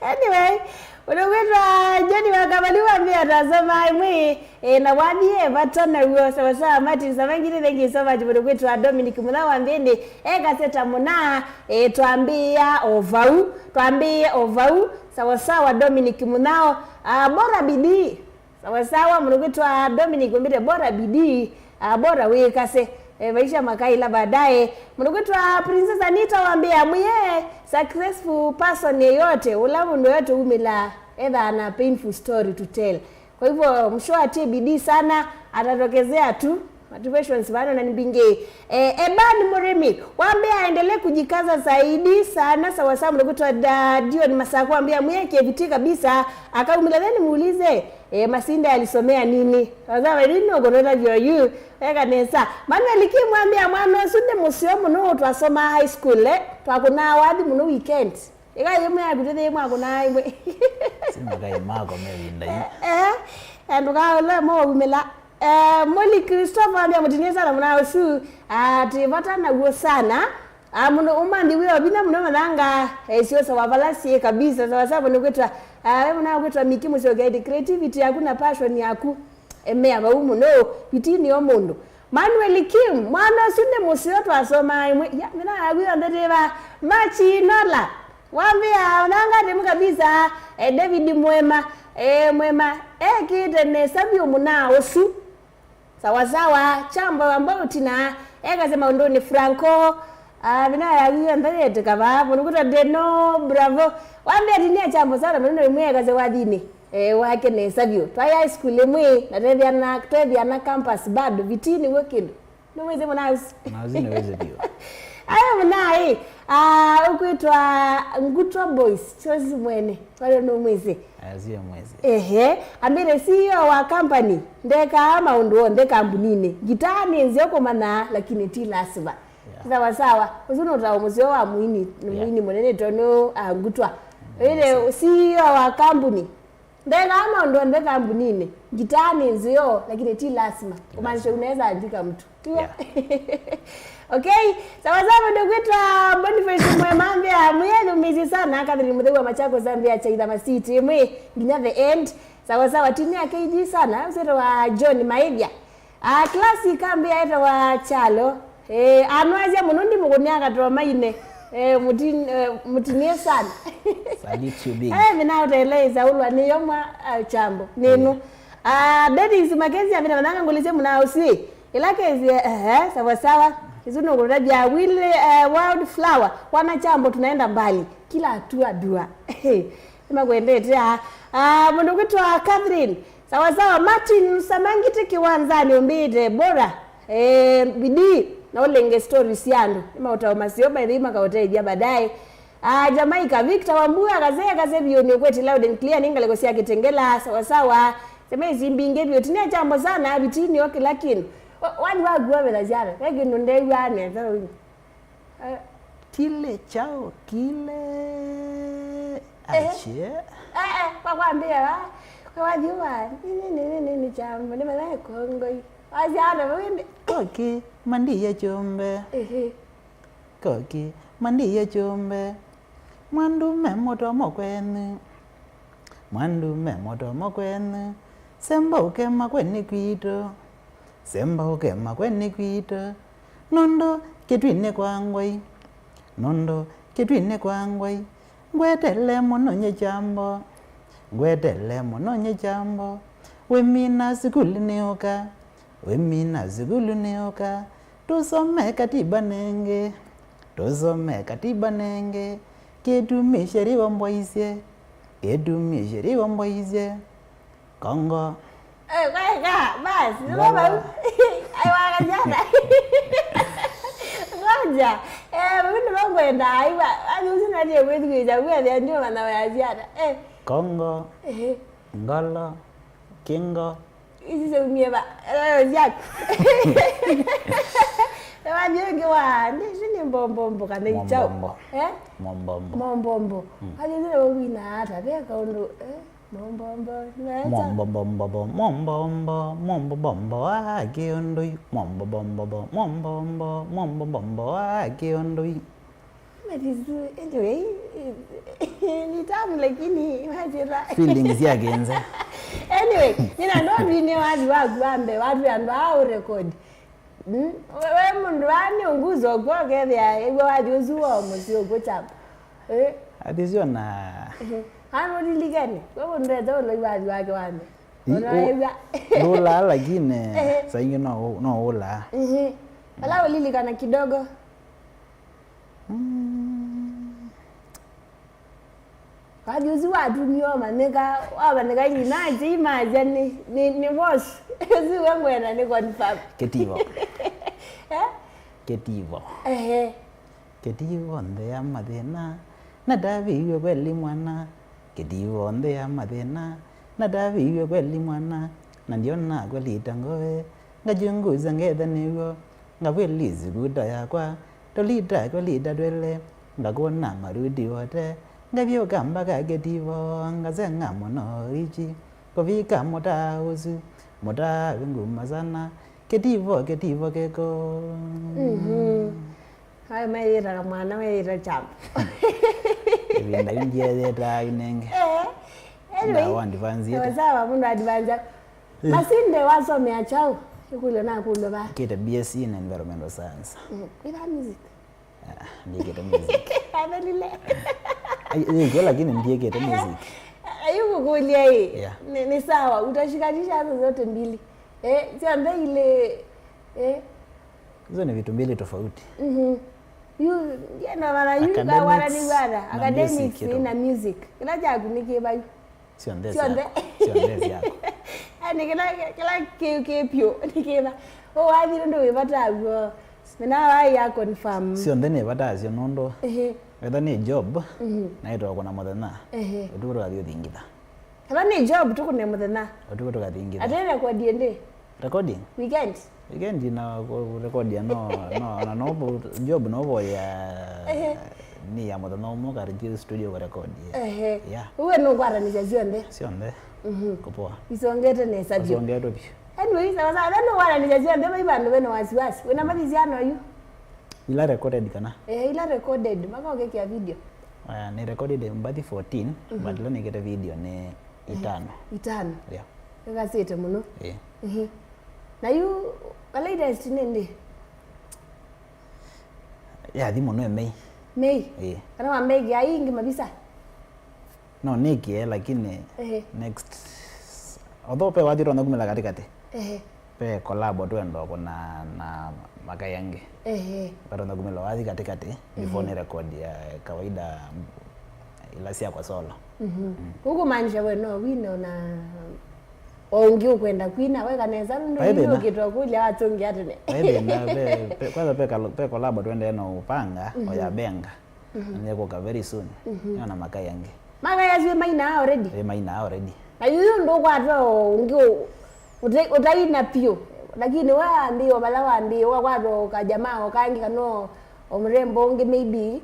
Anyway, mũndũ kwĩtwa Jeni wa Kavali wambĩa twasoma ĩmwe, eh, na wathie vata naw'o sawasawa. Martin Samangiri, thank you so much. Mũndũ kwĩtwa Dominic Mũtha wambĩa ĩndĩ, ekaseta mũna, eh, twambĩĩa o vau, twambĩĩe o vau. Sawasawa Dominic Mũthao, ah, bora bidii. Sawa sawa, mũndũ kwĩtwa Dominic wambĩte bora bidii, ah, bora wĩkase. Eh, maisha makaila baadaye. Mũndũ kwĩtwa Princess Anita wambĩa, mwiye successful person yeyote, ũla mũndũ yeyote umĩla ethaa na painful story to tell. Kwa hivyo, msho atie bidii sana, atatokezea tu. Motivations vano na ni mbingĩ. Eh, Eban Murimi, wambĩa aendelee kujikaza zaidi sana, sawa sawa, mũndũ kwĩtwa Da-, Dion Masako wambĩa, mwiye kiviti kabisa, akaumila, then muulize, eh, Masinde alisomea nini? Sawa sawa, nini ũkũnũtavya yu, weka nesa. Manuel Kim wambĩa, mwana ũsu nĩ mũseo mũno, twasoma high school, eh, twakũnaa wathi mũno weekend. Ĩka yĩmwe yaku tũthĩ mwakũnaa ĩmwe. Si makai mako mevinda yu. Eh, eh, ndũkaũle mo umĩla. Eh, Molly Christopher ambĩa mũtinie sana mũna ũsu, ah, twĩ vata naw'o sana. Ah, mũno ũmanthi wĩ o vinya mũno mananga, eh, sio sawa vala sie kabisa, sawa sawa nĩ kwĩtwa, ah, we mũna kwĩtwa Miki Mũsyoki, ĩndĩ creativity yaku na passion yaku, emea vau mũno, vitii nĩo mũndũ. Manuel Kim, mwana ũsu nĩ mũseo twasomaa ĩmwe, ya, mina yaku yonthe tĩva, Machi Nola. Wambĩa, ũnanga timu kabisa, eh, David Mwema, eh, Mwema, ekĩte nesa vyũ mũna ũsu. Sawa sawa, Kyambo ambao ũtina, ekase maũndũnĩ Franco, ah, vina ya wio ntayetĩka vaa, mũndũ kwĩtwa Deno, bravo. Wambĩa tinia Kyambo sana, mũndũ ĩmwe ekase wathinĩ, eh, wake nesa vyũ. Twaĩ high school ĩmwe, na twethiana, twethiana campus bado, vitii nĩw'o kĩndũ. Nĩwĩsĩ mũna ũsu? Na ũsu nĩwĩsĩ vyũ. Aya mũna ĩ, ah, ũkwĩtwa Ngutwa Boys, Chozi mwene, wale nũmwĩsĩ? Aya, sio mwĩsĩ. Ehe, ambĩte C E O wa company, ndekaa maũndũ onthe kambuninĩ. Ngitaa nĩ nzeo kũmanya, lakini ti lazima. Yeah. Sawa sawa. Ũsu nĩ ũtao mũseo wa mũini, mũini mũnene tondũ angutwa. Ĩle C E O wa kambuni. Ndekaa maũndũ onthe kambuninĩ. Ngitaa nĩ nzeo, lakini ti lasima. Kumaanisha unaweza andika mtu. Tiwa? Yeah. Okay, sawa sawa, ndio kwitwa Boniface Mwema ambia, "Mwiya nyumizi sana, Catherine Mutheu wa Machakos ambia, 'Chaitha Masiti, mwi, nginya the end.'" Sawa sawa, timu ya K G sana, ũsete wa John Maithia. Ah, classic ambia etawa Chalo. Eh, anwazya mũno ndimũkũnĩa akatoa maine. Eh, mutin-, eh, mutinie sana. Salute you big. Eh, mina ũteleisa ulwa nĩ yomwa, ah, chambo. Nĩnu. Ah, Dennis Mackenzie amina mananga ngũlĩsye mũna ũsĩ. Ila kesi, eh, eh, sawa sawa. Isu nũkũtavya Willy, eh, Wildflower. Wana chambo tunaenda mbali. Kila hatua dua. Nĩmakwendete, ah. Ah, mũndũ kwitwa Catherine. Sawa sawa, Martin Samangiti kiwanzani umbite bora. Eh, bidii na ũlenge story sya andũ. Nĩ maũtao maseo, by the way, makaũteithya baadaye. Ah, Jamaica, Victor Wambua, kase, kase vyũ nĩ ũkwete loud and clear, nĩ ngalĩko sya Kitengela, sawa sawa. Sema ici mbingĩ vyũ, tinia chambo sana, bitini o kila kindu. Wa-, wani waguo vela jana, ve kindu ndew'a nesa ũyu. Eh. Kile chao, kile. Eh. Ache. Eh, eh, kwa kwambia wa. Kwa wathi wa. Nini, nini, nini, chambo. Ni mala kongoi. Wazi ana wende. Koki, mandiye chumbe. Ehe. Koki, mandiye chumbe. Mwandu me moto mokwenyu. Mwandu me moto mokwenyu. Semba ũkema kwenĩ kwitũ. Semba ũkema kwenĩ kwitũ. Nũndũ kĩtwinĩ kwa ngwai. Nũndũ kĩtwinĩ kwa ngwai. Ngwetele mũno nye chambo. Ngwetele mũno nye chambo. Wĩmina sukulu nĩũka. Wĩmina sukulu nĩũka. Tũsome katiba nengĩ. Tũsome katiba nengĩ. Kĩtumi sheriwa mboisye. Kĩtumi sheriwa mboisye. Kongo. Eh, kweka, basi, ndio bau. Aiwa kajana. Ngoja. Eh, mimi ndio ngwenda aiwa. Ani usi nani ya kwezi kuja kwa ya ndio maana ya ziada. Eh. Kongo. Eh. Ngolo. Kingo. Hizi za umie ba. Eh, ziada. Ewa ndio ngiwa. Ni sini mbombo mboka na ichao. Mombombo. Eh? Mombombo. Mombombo. Hadi ndio wina hata beka ndo. Eh? Mombombo, nĩweta. Mombombo, mombombo, mombombo wa kĩũndũi. Mombombo, mombombo, mombombo wa kĩũndũi. Metisu, anyway, ni tamu lakini imagine. Feelings ya kenze. Anyway, nina ndo ndwine wathi waku wa mbee, watu andũ aa ũrekodi. Mm, we, we mũndũ aa nĩ ũnguzo kwa ũkethĩa ĩw'a wathi ũsu wa mũsyĩ ũkw'o chama. Eh? Athi syo na. Mhm. Ana ũlilikane, we mũndũ ete ũloi wathi wake wame. Ĩ, ona ũ-, ew'a. Ndũlaa lakini, ehe, saa ingĩ no ũ-, no ũlaa. Mhm. Ala ũlilikana kidogo. Mm. Wathi ũsu watumie wamanyĩka, wamanyĩka inji nasya imasya nĩ, nĩ, nĩ boss. Ũsu we ngwenda nĩ confirm. Kĩtivo. Eh? Kĩtivo. Ehe. Kĩtivo nthĩ ya mathĩna, natavĩiw'e kweli mwana. Kĩtivo nthĩ ya mathĩna, natavĩiw'e kweli mwana. Na ndiona kweli ta ngoe, ngachunguza ngetha nĩw'o. Ngavwĩlisi kuta yakwa, tũlita kwelita twele, ngakũna maruti wote, ngavyũka mpaka Kĩtivo, ngasenga mũno ichi, kũvika mũtaa ũsu, mũtaa wĩ nguma sana, Kĩtivo, Kĩtivo kĩko. Mhm. Ayo meyĩtaga mwana, meyĩta chambo. Ĩvinda yu ndieyĩtaa yu nenge. Eh, anyway, ndawa advance yetu. Sawa sawa, mũndũ advance. Eh. Masinde wasomea chao? Ĩkũlyo nakũlyo va? Kĩte B S C in Environmental Science. Mm, wĩthaa music? Ah, ndiĩkĩte music. Amelile. Ai, ai, kweli, lakini ndiĩkĩte music. Ayu kũkũlya ĩ. Yeah. Ni, ni sawa, utashikanisha hapo zote mbili. Eh, sio mbili. Eh. Hizo ni vitu mbili tofauti. Mhm. Yu, ndienda mara yu, academics, kawana ni bwana, na academics music, na music. Kĩla kyaku nĩ kĩvayu. Syonthe syonthe syakwa. Syonthe syakwa. Yaani kĩla, kĩla kĩ, kĩ pyũ, nĩ kĩva. Ũwathi nũndũ wĩ vata w'o. Mina waĩ ya confirm. Syonthe nĩ vata syo nũndũ. Ehe. Wetha nĩ job, mhm, naĩtwa kũna mũthenya. Ehe. Ũtukũ tũkathi ũthingitha. Kana nĩ job tũkũne mũthenya. Ũtukũ tũkathingitha. Atene kwa D N A. Recording? Weekend? Weekend na ku-, kurekodia no, no, na no bu-, job no boya. Ehe. Nĩ ya mũthenya ũmwe ũkathi studio ũkarekodia. Ehe. Yeah. Ũwe nũkwatanĩsya syonthe? Syonthe. Mhm. Kũpoa. Isongete nesa vyũ. Isongete vyũ. Anyway, sawa sawa. Then nũkwatanĩsya syonthe, vai vandũ vena wasiwasi. Wĩna mathisiano yu? Ila recorded kana? Eh, ila recorded, maka ũkĩkĩa video. Aya, nĩ recorded mbathi fourteen, mhm, but ila nĩkĩte video nĩ itano. Itano. Yeah. Ĩkasĩte mũno. Yeah. Mhm. Na yu, ka latest nĩ ndĩ? Yathi mũno ĩ Mei. Mei? Yeah. Kana wa Mei ya ingĩ mavisa? No nĩkĩe, lakini, ehe, next, although pe wathi ũtonya kumĩla katĩkatĩ. Ehe. Pe collab twenda kũna na makai angĩ. Ehe. Vatonya kumĩla wathi katĩkatĩ, before, mhm, nĩ record ya kawaida, ila syakwa solo. Mhm. Mm. Kũu kũmaanisha we no wine ona o ũngĩ ũkwenda kwina, weka nesa nũndũ. Vai thĩna. Ũkĩtwa kũlya watũngĩa tene. Vai thĩna, pe, pe, kwanza pe kalo-, pe collab twendee na ũpanga, mhm, o ya benga. Mhm. Nĩkũka very soon. Mhm. Nĩona makai angĩ. Makai asu mainaa already? Ĩ, mainaa already. Na yuyu ndũkwatwa ũngĩ ũ-, ũte-, ũtaina piũ. Lakini wambĩĩo vala wambĩĩo, ũkakwatwa kajamaa o kangĩ kana o, o mrembo ũngĩ maybe.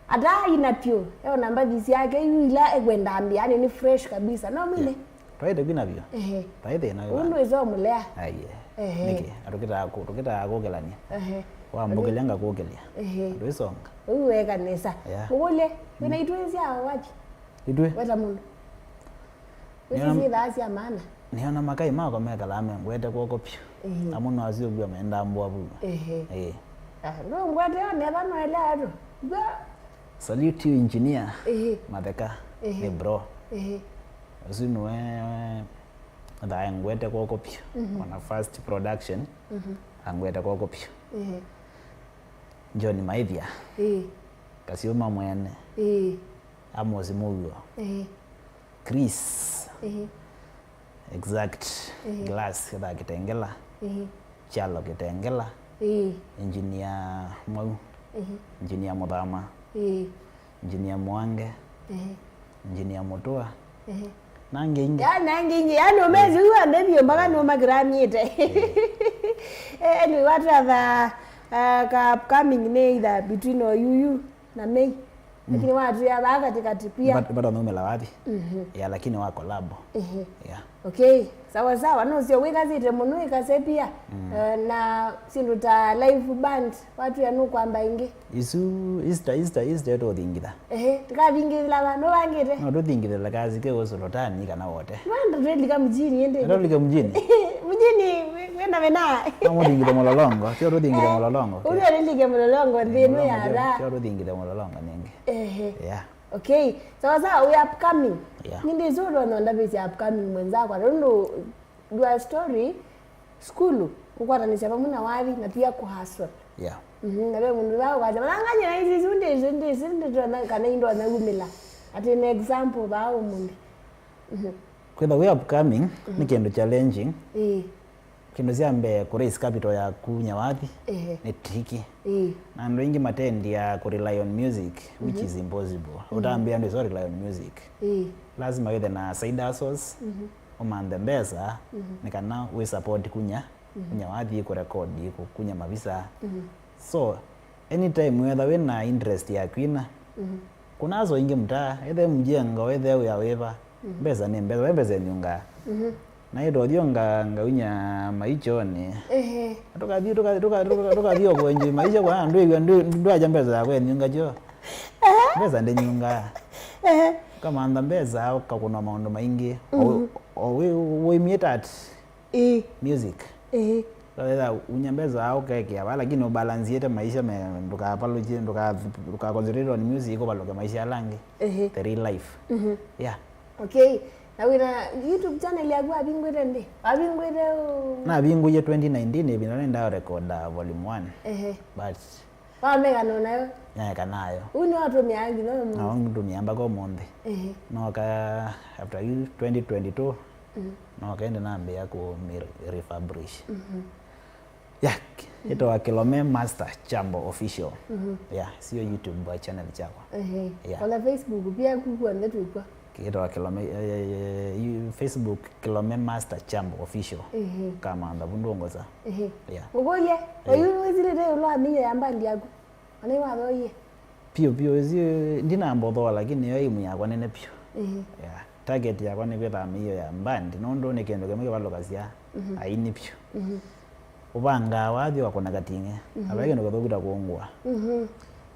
Ataina piũ. Eona mbathi syake, yu ila ekwenda ambĩa, yani nĩ fresh kabisa. No mwine? Yeah. Twaĩte kwina vyũ. Ehe. Twaĩ thĩna wĩ. Ũndũ vandũ. Ĩso mũlea. Aiye. Ehe. Nĩkĩ? Atũkĩtaa kũ-, tũkĩtaa kũkĩlany'a. Ehe. Wambũkĩlya ngakũkĩlya. Ehe. Andũ ĩsonga. Ũu weka nesa. Yeah. Mũkũlye, wĩna, mm, itwĩ sya wapi? Itwĩ? Weta mũndũ. Nĩona, wĩsĩ ithaa sya maana. Nĩona makai makwa mekalaa mengwete kw'oko vyũ. Ehe. Amwe no asyũkw'a mendaa mbũa vu. Ehe. Ĩĩ. Ah, ndũngwete yo neva noelea andũ. Ngwa. Salute you, engineer. Ehe. Matheka. Ehe. Nĩ bro. Ehe. Ũsu nĩwe thaa ngwete kw'oko vyũ. Mhm. Ona first production, mhm, angwete kw'oko vyũ. Ĩĩ. John Maithia. Ĩĩ. Kasyũma mwene. Ĩĩ. Amos Mũuo. Ĩĩ. Chris. Ĩĩ. Exact. Ĩĩ. Glass, ethaa Kitengela. Ĩĩ. Kyalo Kitengela. Ĩĩ. Engineer Mwau. Ĩĩ. Engineer Mũthama. Ĩĩ. Engineer Mwange, ehe, Engineer Mũtũa, ehe, na angĩ aingĩ. Ya, na angĩ aingĩ. Yaani ũmezi ũũ andũ vyũ mpaka nũmakiramĩte. Eh, anyway, watwatha, uh, ka upcoming nĩ either between o yuyu na Mei. Mm. Lakini watwĩa vaa katikati pia. But, but anaumĩla wathi. Mhm. Ya, lakini wa collab. Ehe. Ya. Okay, sawa sawa, nũseo wĩkasĩte mũno, ĩkase pia. Mm. Eh, na syĩndũ ta live band, watwĩa nũkwamba ĩngĩ? Isu, Easter, Easter, Easter tũthingitha. Ehe, tũkathingithĩla va, nũvangĩte? No tũthingithĩla kazi ke ũsũlũtani kana wote. Wenda twĩlika mjini ĩndĩ? Enda ũlike mjini? Mjini, wĩ-, wĩna wĩna. No mũthingithe mũlolongo, sio tũthingithe mũlolongo. Ũyũ nĩlike mũlolongo, nthĩ ĩno ya ra. Sio tũthingithe mũlolongo nĩngĩ. Ehe. Yeah. Okay, sawa sawa, we upcoming. Yeah. Nĩndĩsĩ ũndũ wanyondavĩsya upcoming mwenzakwa, nũndũ ndua story, sukulu, kũkwatanĩsya vamwe na wathi, na pia kũhustle. Yeah. Mhm, na ve mũndũ vaa ũkasya, "Malanganya na ici, ici, ndĩsĩ, ndĩsĩ, ndĩtona kana indonya umĩla." Atĩ nĩ example vaa ũmũnthĩ. Mhm. Kwĩtha we upcoming, mhm, nĩ kĩndũ challenging. Ĩĩ. Kĩndũ kya mbee, kũ raise capital ya kunya wathi, ehe, nĩ tricky. Ĩĩ. Na andũ aingĩ matendea kũ rely on music, which, mhm, is impossible. Mhm. Ũtambĩa andũ iso rely on music. Ĩĩ. Lazima wĩthe na side hustles, mhm, ũmanthe mbesa, mhm, nĩ kana wĩ support kunya, mhm, kunya wathi, kũrekodi, kũ-, kunya mavisa. Mhm. So, anytime wĩtha wĩna interest ya kwina, mhm, kuna aso ingĩ mtaa, ethe mjengo, ethe wĩa wĩva, mhm, mbesa nĩ mbesa, we mbesa ĩnyungaa. Mhm. Na ĩtothio nga-, ngaunya maichonĩ. Ehe. Tũkathi, tũka-, tũka-, tũka-, tũkathi o kwenji maisha kwa ndwĩw'a ndũ-, ndwaja mbesa yakwa ĩnyunga kyo. Ehe. Mbesa ndĩnyungaa. Ehe. Ũkamantha mbesa, ũkakũna maũndũ maingĩ. O, mhm, o wĩ, wĩmie tat. Ĩĩ. Music. Ĩĩ. Wetha unya mbesa aa ũkekĩa vaa, lakini ũbalansiĩte maisha me, ndũkapalũkye, ndũka, ndũka concentrate on music, ũvalũke maisha ala angĩ. Ĩĩ. The real life. Mhm. Yeah. Okay. Na wĩna YouTube channel yaku wavingwĩte ndĩ? Wavingwĩte ũ- Navingũie twenty nineteen, ĩvinda nĩndaa recorda volume one. Ehe. But Wamekana nayo? Naeka nayo. Ũu nĩ watũmĩaa nginya ũmũnthĩ? Na ũu nĩtũmĩaa mpaka ũmũnthĩ. Ehe. Noka after you twenty twenty-two, mhm, noka ĩndĩ nambĩĩa kũ mi-, refurbish. Mhm. Yeah, mhm, ĩtawa Kilome Master Chambo Official. Mhm. Yeah, sio YouTube channel chakwa. Ehe. Yeah. Ona Facebook pia kuku onthe twĩkw'a. Kĩtawa Kĩlome, eh, eh, eh, Facebook, Kĩlome Master Chambo Official. Ehe. Kamantha vu ndũngũsa. Ehe. Yeah. Ngũkũlye, eh, oyu wĩsilĩte ĩũlũ wa mĩio ya mbandi yaku? Kana iwathoie? Piũ piũ, ĩsu ndinamba ũthooa, lakini yo aim yakwa nene piũ. Ehe. Yeah. Target yakwa nĩ kwĩthaa mĩio ya mbandi, nũndũ nĩ kĩndũ kĩmwe kĩvalũkasya, mhm, aini piũ. Mhm. Ũvangaa wathi ũkakũna kating'e, mhm, na vai kĩndũ kĩthũku ta kũngũa. Mhm.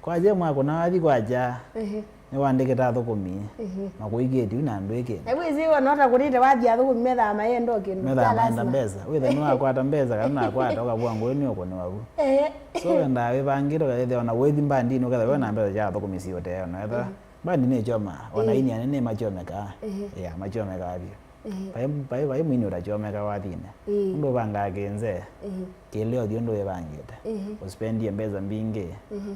Kwakya mwakũna wathi kwakya, ehe, nĩwaandĩkĩte athũkũmi, ehe, makũikĩtye yu na ndwĩkĩte. Na wĩsĩ ona ũtakũnĩte wathi athũkũmi methaa mayenda o kĩndũ kya lazima. Methaa mayenda mbesa. Wĩthe nĩwakwata mbesa kana nakwata ũkavua ngũĩ nĩũkũnĩwa vu. Ehe. So wendaa wĩvangĩte ũkethĩa ona wĩthi mbandinĩ ũkethĩa wĩ na mbesa sya athũkũmi siũtee ona etha, ehe, mbandi nĩkyomaa, ona, ehe, aini anene makyomekaa. Ehe. Yeah, makyomekaa vyũ. Ehe. Vai, vai, vai mwini ũtakyomeka wathinĩ. Ĩĩ. Ũndũ ũvangaa kĩnzee, ĩĩ, kĩlea ũthi ũndũ wĩvangĩte. Ĩĩ. Ũspendie mbesa mbingĩ. Ĩĩ.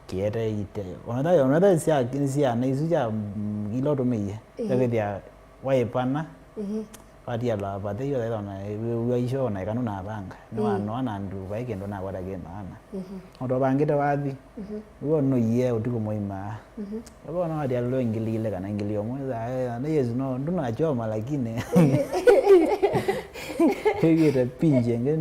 Kĩete ite. Onetha, onetha sya, syana isu sya, mm, ila ũtũmĩie. Ĩĩ. Ĩkĩthĩa waĩpana, ĩĩ, watia lava pathei, ũthaitha ona wĩw'a isyo ona ĩkanu navanga. Nĩwanoa na ndu, vai kĩndũ nakwata kĩ maana. Mhm. Ũtavangĩte wathi, mhm, wĩw'a ũnũie ũtukũ mũima. Mhm. Wĩw'a ũnawatia lũlũ ngili ilĩ kana ngili ũmwe, thaa, eh, na Yesu no, ndũnachoma lakini. Ĩw'ĩte pinji ĩngĩ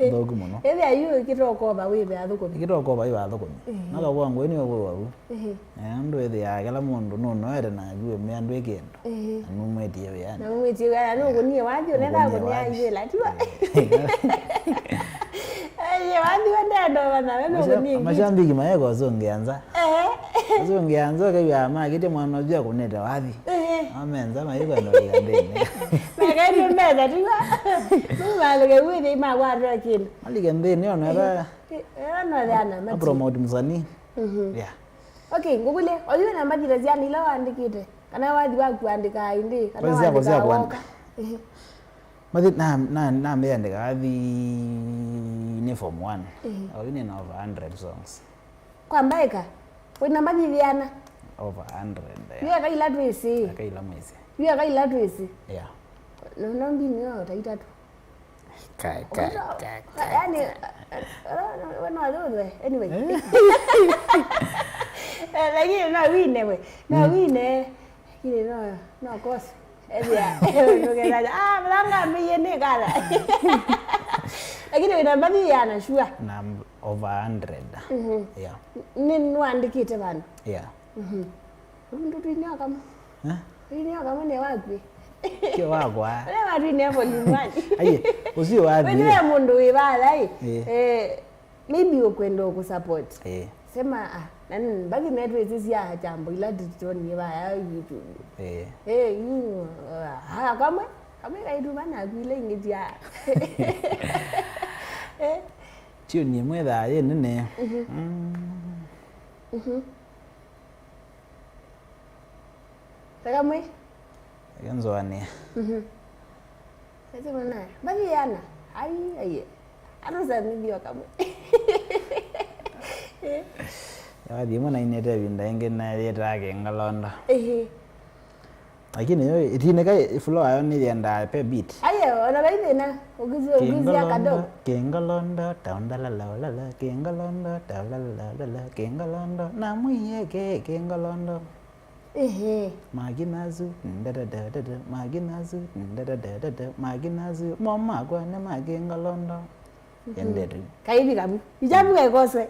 nthũku mũno. Ĩthĩa yu ĩkĩtokova wĩve athũkũmi. Ĩkĩtokova wĩve athũkũmi. Mhm. Nakavua ngũĩ nĩwe wĩwa vu. Ehe. Eh, ũndũ wĩthĩaa kĩla mũndũ nũnoete naku wĩmwĩa ndwĩ kĩndũ. Ehe. Na nũmwĩtie wĩanĩ. Na nũmwĩtie wĩanĩ, nũkũnie wathi, ũnetha kũnia ivĩla, tiwa? Ehe. Ehe, wathi wendendo vana, we nũkũnie ngiti. Mashabiki maeka ũsũngĩa nza. Ehe. Ũsũngĩa nza ũkew'aa makĩtye mwana ũsu akũnĩte wathi. Ehe. Amenza mayĩkwenda ũlika nthĩnĩ. Mekaĩtwe mbesa, tiwa? Nũmalĩke wĩthĩ imakwatwa kĩndũ. Malike nthĩnĩ, ona etha. Ehe, no thana, mati. Apromote msanii. Mhm. Yeah. Okay, ngũkũlye, oyu wĩna mbathi ta syana ila waandĩkĩte? Kana wathi waku andĩkaa ĩndĩ? Kana wathi syakwa sya waandĩkaa kũandĩka woka? Ehe. Mbathi na, na, namĩandĩka athi nĩ form one. Ehe. Oyu nĩna over hundred songs. Kwa mbaĩka? Wĩna mbathi syana? Over hundred, yeah. Yu eka ila twĩsĩ. Eka ila mwĩsĩ. Yu eka ila twĩsĩ. Yeah. No, no mbini yo ta itatũ. Kai, kai, kai, kai. Yani, we no athuthwe, anyway. Eh? Eh, lakini no wine we. No wine. Lakini no, no kosi. Ethia, nũkethanya, ah, mlanga mbiye nĩ kala. Lakini wĩna mbathi yana sure. Na over hundred. Mhm. Yeah. Nĩ nĩwandĩkĩte vandũ. Yeah. Mhm. Ũndũ twinyoka mu. Eh? Twinyoka mu nĩ wakwĩ. Kĩ wakwa. Ũrĩa watwinĩa volume one. Aye, ũcio wathi. Wĩthĩe mũndũ wĩ vala ĩ. Eh. Eh, maybe ũkwenda ũkũsupport. Eh. Sema, ah, na nĩ mbathi metwĩsĩ sya chambo ila titonie vaya YouTube. Eh. Eh, yu, ah, kamwe, kamwe kaituma naku ila ingĩ sya. Eh. Tune ĩmwe thaa yĩ nene. Mhm. Mm. Mhm. Takamwe. Ĩyo nzoanĩa. Mhm. Ese mwana. Mbathi yana. Ai, ai. Atusamithio kamwe. Yathi ĩmwe nainĩte ĩvinda ĩngĩ na yĩtaa Kĩngalondo. Ehe. Lakini yo ĩtinĩka flow yayo nĩyendaa pe beat. Aye, ona vai thĩna. Ũkizia, ũkizia kadogo. Kĩngalondo, taundalala, ulala, kĩngalondo, taundalala, ulala, kĩngalondo, na mwiye ke, kĩngalondo. Ehe. Makinazu, ndadadadada, makinazu, ndadadadada, makinazu, mo makwa nĩ ma kĩngalondo. Yendete. Kaithi kavu. Ijabu kaikose.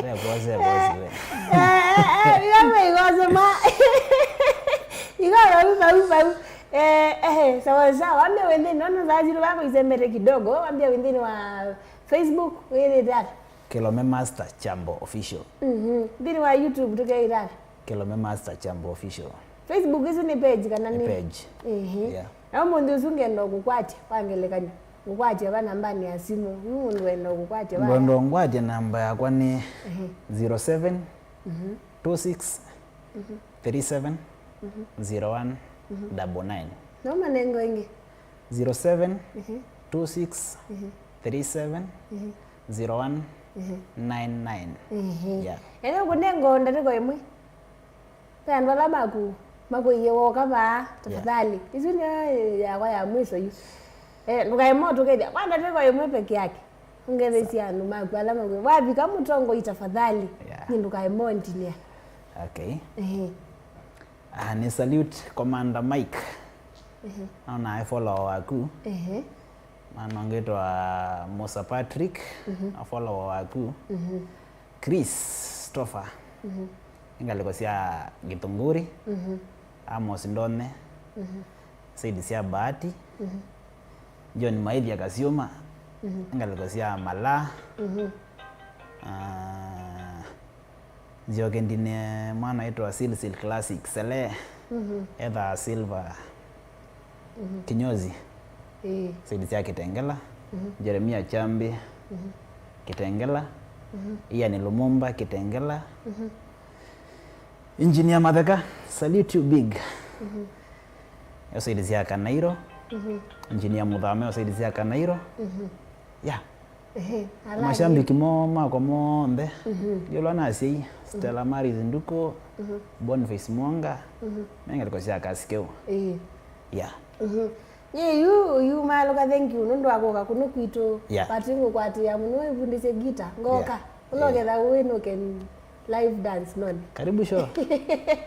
Kaikose, kaikose, we. Eh, eh, eh, ijabu kaikose, ma. Iga kavu, kavu, kavu. Eh, eh, sawa, sawa. Wambia wendeni, naona saa zile wako izembete kidogo. Wambia wendeni wa Facebook, wendeni ata. Kĩlome Master Chambo Official. Mhm. Nthĩnĩ wa YouTube tũkeĩta ata? Kĩlome Master Chambo Official. Facebook ĩsu nĩ page kana nĩ? Nĩ page. Ehe. Yeah. Na ũmũnthĩ ũsu ngenda ũkũkwatya, kwa ngelekany'o, ngũkwatya va nambanĩ ya simũ. Yu mũndũ wenda ũkũkwatya va? Ngwenda ũngwatya namba yakwa nĩ, ehe, zero seven two six three seven zero one double nine. Mhm. Mhm. No manengo ĩngĩ? Zero seven two six three seven zero one nine nine. Mhm. Yeah. Ene ũkũnengo ndatĩko ĩmwe. Ve andũ ala maku, makũie woka vaa, tafadhali. Ĩsu nĩyo yakwa ya mwiso yu. Eh, ndũkae mo tũkethia. Kwa ndatĩko ĩmwe peke yake. Ũngethesya andũ maku ala maku. Wavika mũtongoi tafadhali. Yeah. Nĩ ndũkae mo ndinia. Okay. Ehe. Ah, nĩ salute Commander Mike. Ehe. Naona e follower waku. Ehe. Mwana ũngĩ wĩtwa Musa Patrick, mhm, a follower waku. Mhm. Christopher. Mhm. Ngalĩko sya Gĩthũngũri. Mhm. Amos Ndone. Mhm. Saidi sya Bahati. Mhm. John Maithia Kasyũma. Mhm. Ngalĩko sya Malaa. Mhm. Ah, Nzyoke ndine mwana wĩtwa Silsil Classic Sele. Mhm. Etha Silver, mhm, Kinyozi. Ĩĩ. Saidi sya Kitengela. Mhm. Jeremia Chambi. Mhm. Kitengela. Mhm. Ian Lumumba Kitengela. Mhm. Engineer Matheka, salute you big. Mhm. Yo saidi sya Kanairo. Mhm. Engineer Muthame, yo saidi sya Kanairo. Mhm. Yeah. Ehe, ala mashabiki mo makwa monthe. Mhm. Yũla nasyai, Stella Maris Nduku, mhm, Boniface Mwonga, mhm, me ngalĩko sya Kasikeu. Ĩĩ. Yeah. Mhm. Nyie yu, yu malũka, thank you nũndũ wa kũka kũnũ kwitũ. Yeah. But ngũkwatĩĩa mũno, ĩvundĩsye guitar. Ngoka. Yeah. Ũnoketha wĩnũke live dance noni. Karibu show.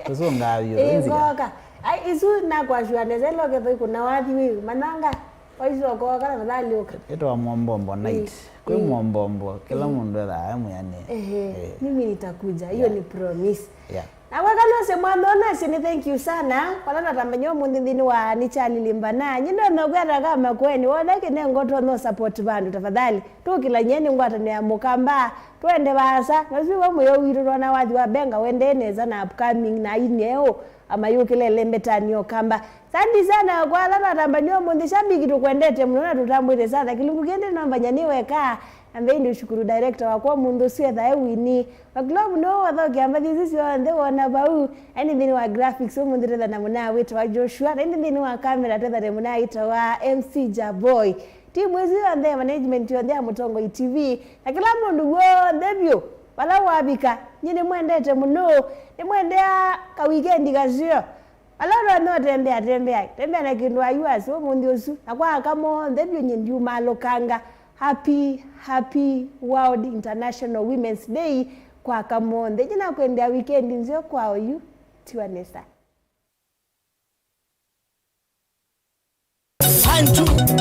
Kũsũngaa vyũ. Ĩĩ, nzika. Ngoka. Ai, isu nakwashua nesa, ĩla ũkethwa ikũna wathi wĩ, manyanga. Waisyoka kana tafadhali ũka. Ĩtawa Mwombombo night. Mm. Kwĩ, mm, Mwombombo, kĩla, mm, mũndũ ethaa e mwĩanĩe. Ehe, eh, mimi nitakuja. Hiyo, yeah, ni promise. Yeah. Na kwa kanose mwana onase ni thank you sana. Kwa nana tambanya ũmũnthĩ nthĩnĩ wa Nĩ Kyalilimbana. Nyie ndonya kwenda kama kweni, wona kĩnengo tonya support vandũ tafadhali. Tũkĩlanyeni ngwatanĩo ya Mũkamba. Twende vaasa. Na ũsu wa mũyo witũ twana wathi wa benga wendee nesa na upcoming na aini eũ. Amayũkĩlele mbetanĩ Ũkamba. Sandi sana kwa ala twatambania ũmũnthĩ, shabiki tũkwendete mũno na tũtambwĩte sana. Kĩlungu kĩndĩ no mbanya nĩ weka. Ambe indi ũshukuru director wakwa ũmũnthĩ ũsu ethae wini. Makilovu nĩwe wathokia mbathi isu syonthe wona vau. Aini nthĩnĩ wa graphics ũmũnthĩ twethana mũna wĩtawa Joshua. Na indi nthĩnĩ wa camera twethane mũna wĩtawa M C Jaboy. Timu ĩsu yonthe ya management yonthe ya Mũtongoi T V. Na kĩla mũndũ w'onthe vyũ. Vala wavika. Nyie nĩmwendete mũno. Nĩmwendea kawikendi kaseo. Vala ũtonya ũtembea, tembea, tembea na kĩndũ ayuasi ũmũnthĩ ũsu, na kwa aka monthe vyũ nyie ndiumalũkanga. Happy, happy World International Women's Day kwa aka monthe. Nyie nakwendea wikendi nzeo kwa oyu, tiwa nesa. Santu.